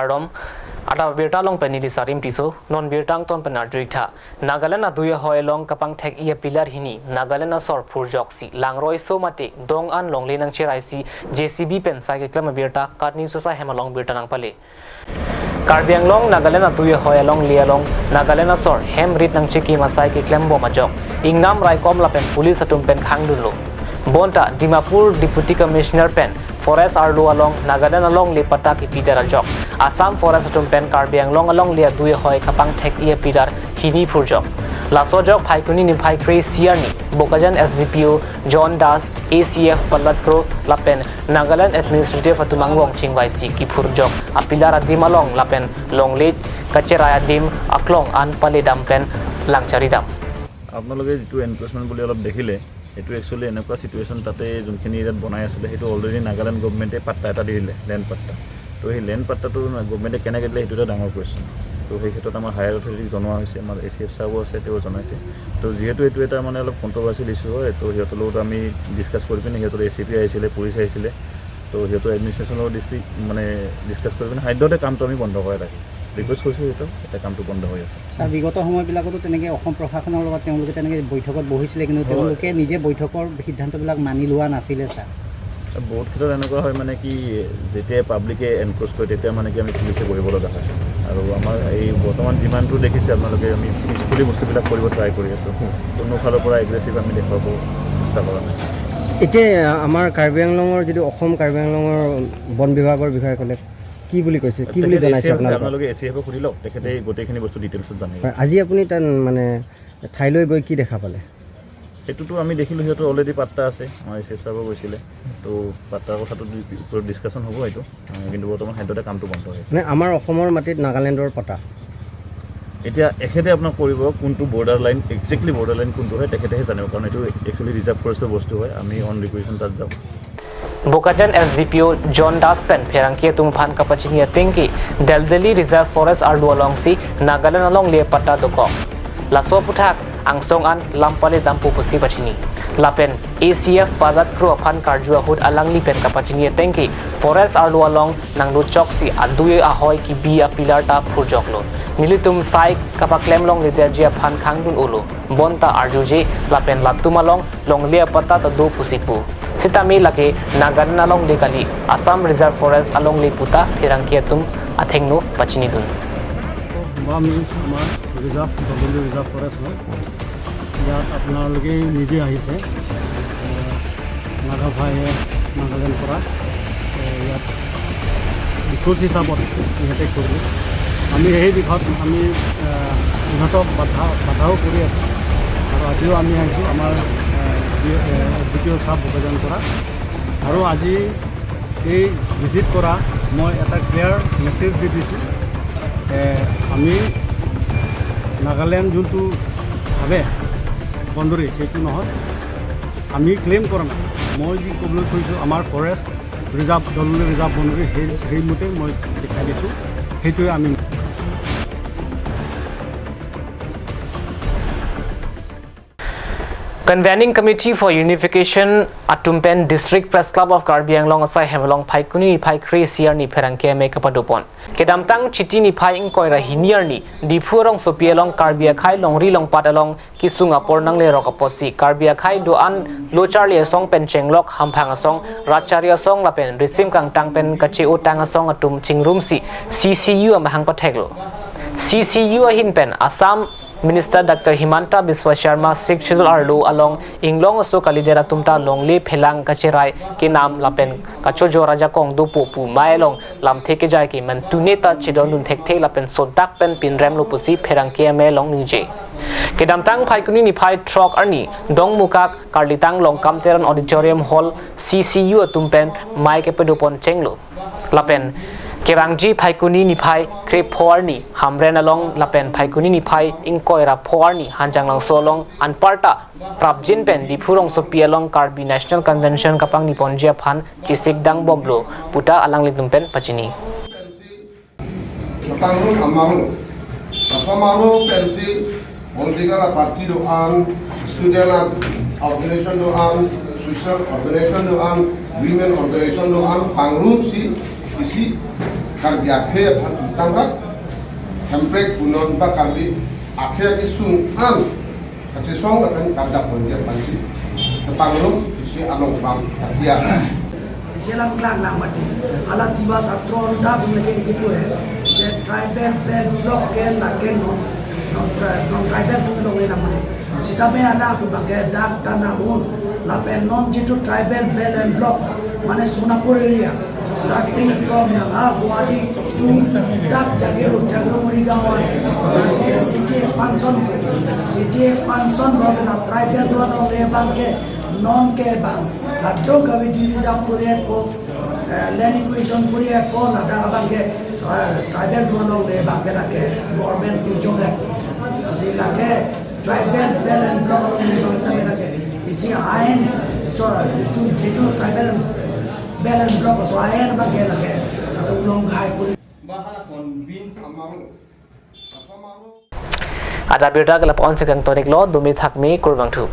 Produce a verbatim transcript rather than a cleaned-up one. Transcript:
Rom, adap abirta along pen neli Sarim Tisso, non birta angton pen arju-ik tha. Nagaland adui ahoi along kapangthek-i apillar hini, Nagaland asor phurjoksi, langroi so mate, dong an longle nangcheraisi, J C B pen sai keklem abirta, KAT News asai hem along birta nangpale. Karbi Anglong, Nagaland adui ahoi alongle along, Nagaland asor, hem rit nangchekim asai keklem bom ajok, ingnam raikom lapen police atum pen khangdunlo. Bonta Dimapur Deputy Commissioner pen Forest arlo along Nagaland alongle patta kepidar ajok Assam Forest atum pen Karbi Anglong alongle adui ahoi kapangthek-i apillar hini phurjok. Laso ajok Phaikuni niphai kre-isi arni Bokajan S D P O John Das, A C F Palat Kro lapen Nagaland Administrative atum angbong chingvaisi kiphurjok apillar adim along lapen longle kacherai adim aklong an paledam pen langcharidam. আপোনালোকে যিটো এনক্ৰ'চমেণ্ট বুলি অলপ দেখিলে, এইটো একচুৱেলি এনেকুৱা চিটুৱেশ্যন, তাতে যোনখিনি এৰিয়াত বনাই আছিলে, সেইটো অলৰেডি নাগালেণ্ড গভৰ্ণমেণ্টে পাট্টা এটা দি দিলে, লেণ্ড পাট্টা। তো সেই লেণ্ড পাট্টাটো গভৰ্ণমেণ্টে কেনেকৈ দিলে, সেইটো এটা ডাঙৰ কুৱেশ্যন। তো সেই ক্ষেত্ৰত আমাৰ হায়াৰ অথৰিটিক জনোৱা হৈছে, আমাৰ এ চি এফ ছাৰো আছে, তেওঁ জনাইছে। তো যিহেতু এইটো এটা মানে অলপ কণ্ট্ৰভাৰ্চিয়েল ইছ্যু হয়, তো সিহঁতৰ লগত আমি ডিছকাছ কৰি পিনে, সিহঁতৰ এ চি পি আহিছিলে, পুলিচ আহিছিলে, তো সিহঁতৰ এডমিনিষ্ট্ৰেশ্যনৰ লগত ডিষ্ট্ৰিক্ট মানে ডিছকাছ কৰি পিনে সাধ্যতে কামটো আমি বন্ধ কৰাই ৰাখিম। ৰিকুৱেষ্ট কৰিছোঁ সিহঁতক, এতিয়া কামটো বন্ধ হৈ আছে। ছাৰ, বিগত সময়বিলাকতো তেনেকে অসম প্ৰশাসনৰ লগত তেওঁলোকে তেনেকে বৈঠকত বহিছিলে, কিন্তু হয়। তেওঁলোকে নিজে বৈঠকৰ সিদ্ধান্তবিলাক মানি লোৱা নাছিলে, ছাৰ। বহুত ক্ষেত্ৰত এনেকুৱা হয় মানে কি, যেতিয়া পাব্লিকে এনক্ৰ'চ কৰে, তেতিয়া মানে কি আমি পুলিচে বহিব লগা হয়। আৰু আমাৰ এই বৰ্তমান যিমানটো দেখিছে আপোনালোকে, আমি পিচফুলি বস্তুবিলাক কৰিব ট্ৰাই কৰি আছোঁ। কোনো ফালৰ পৰা এগ্ৰেছিভ আমি দেখুৱাব চেষ্টা কৰা নাই। এতিয়া আমাৰ কাৰ্বি আংলঙৰ যিটো অসম কাৰ্বি আংলঙৰ বন বিভাগৰ বিষয়াসকলে কি বুলি কৈছে, কি বুলি এতিয়া জনাইছে এ চি এফ আপোনালোকক? আপোনালোকে এ চি এফক সুধি লওক, তেখেতে গোটেইখিনি বস্তু ডিটেইলছত জানিব। হয়, আজি আপুনি তাত মানে ঠাইলৈ গৈ কি দেখা পালে? সেইটোতো আমি দেখিলোঁ, সিহঁতৰ অলৰেডি পাট্টা আছে, আমাৰ এ চি এফ ছাৰো গৈছিলে। তো পাট্টাৰ কথাটো ডি-, ওপৰত ডিছকাশ্যন হ'ব এইটো, আহ, কিন্তু বৰ্তমান সাধ্যতে কামটো বন্ধ হৈ আছে। মানে আমাৰ অসমৰ মাটিত নাগালেণ্ডৰ পট্টা? এতিয়া এখেতে আপোনাক কৰিব, কোনটো border line, exactly border line কোনটো হয়, তেখেতেহে জানিব, কাৰণ এইটো একচুৱেলি ৰিজাৰ্ভ ফৰেষ্টৰ বস্তু হয়। আমি অন ৰিকুৱেশ্যন তাত যাওঁ। Bokajan S D P O John Das pen pherangke atum aphan kapachini atengke, Deldeli Reserve Forest arlo alongsi Nagaland alongle patta dokok. Laso aphuthak angsong an lam paledampo pusi pachini. Lapen A C F Palat Kro aphan karju ahut alangli pen kapachini atengke, forest arlo along nangdochoksi adui ahoi kibi apillar ta phurjoklo. Nelitum sai kapaklem longledetji aphan khangdun-olo. Bonta arjuje lapen latum along longle apatta ta do pusi pu. Sitame lake Nagaland alongle kali, Assam Reserve Forest alongle puta pherangke atum athengno pachinidun. বাম ৰিলছ আমাৰ ৰিজাৰ্ভ, ডলডলি reserve forest হয়। ইয়াত আপোনালোকে নিজে আহিছে। এ, নাগা ভাইয়ে নাগালেণ্ড পৰা, এ, ইয়াত ৰিচ'ৰ্চ হিচাপত ইহঁতে কৰিলে। আমি সেই দিশত আমি, এ, ইহঁতক বাধা, বাধাও কৰি আছোঁ। আৰু আজিও আমি আহিছোঁ আমাৰ, এ, ডি-, এ, এছ ডি পি অ' ছাৰ বোকাজান পৰা। আৰু আজি এই ভিজিট কৰা মই এটা ক্লিয়াৰ মেছেজ দি দিছোঁ, এ, আমি নাগালেণ্ড যোনটো ভাবে বাউণ্ডেৰী, সেইটো নহয়। আমি ক্লেইম কৰা নাই। মই যি ক'বলৈ খুজিছোঁ, আমাৰ ফৰেষ্ট ৰিজাৰ্ভ, ডলডলি ৰিজাৰ্ভ বাউণ্ডেৰী, সেই, সেইমতে মই দেখাই দিছোঁ। সেইটোৱে আমি Convening Committee for Unification atum pen District Press Club of Karbi Anglong asai hem along Phaikuni niphai kre-isi arni pherangke amei kapadopon. Kedamtang Chiti niphai ingkoi ra hini arni Diphu rongsopi along Karbi akhei longri longpat along kesung apor nanglerok apotsi Karbi akhei do-an lo charli asong pen chenglok hamphang asong, rat chari asong lapen risim kangtang pen kache-otang asong atum chingrumsi C C U amahang patheklo. C C U ahin pen Assam Minister Doctor Himanta Biswa Sharma Sixth Schedule arlo along inglong aso kalidet atum ta longle phelang kacherai kenam lapen kachojor ajakong dopo pu amei along lamthe kejai ke mantune ta chedondun thekthe lapen sodak pen pinremlo pusi pherangke amei along ningje. Kedamtang Phaikuni niphai throk arni Dongmukak Karlitang Longkam Teron Auditorium Hall C C U atum pen amei kapadopon chenglo. Lapen kevangji Phaikuni niphai krepho arni Hamren along lapen Phaikuni niphai ingkoi ra pho arni Hanjanglangso along anparta prapjin pen Diphu rongsopi along Karbi National Convention kapangniponji aphan kisik dangbomlo puta alanglitum pen pachini. Pangrum amaru. Asam aru pensi political party do-an, student organization do-an, social organization do-an, women organization do-an, pangrumsi isi Karbi akhei aphan tamrak, Hemprek punon ba Karbi akhei akesung an kachesong lapen karjap ponji aphansi kepangrum isi along bang katia. Isi alam klanglang mati. Hala Tiwa Satro Ronda pu lake niki pu hai. Je tribal belt block ke lake non, non tri-, non tribal pu long ena mane. Sitame hala pu bangke dak tanah un. Lapen non jitu tribal belt and block, mane Sonapur area, starting from Nanga, Guwahati to dak Jagero, Jagero Morigaon, bangke city expansion, city expansion ba la tribal atum along le bangke non ke bang, kadokave reserve kori-etpo, eh, land acquisition kori-etpo, ladak bangke, eh, tribal atum along le bangke lake government pinchong-et. Lasi lake tribal belt and block along le bangke tame lake. Isi ain, so, jitu, jitu tribal belt and block, so ain bangke lake. Ladak ulong ghai kori. Adap birta ke lapu-an si kangton-iklo, dumi thakmi, kurvangthu.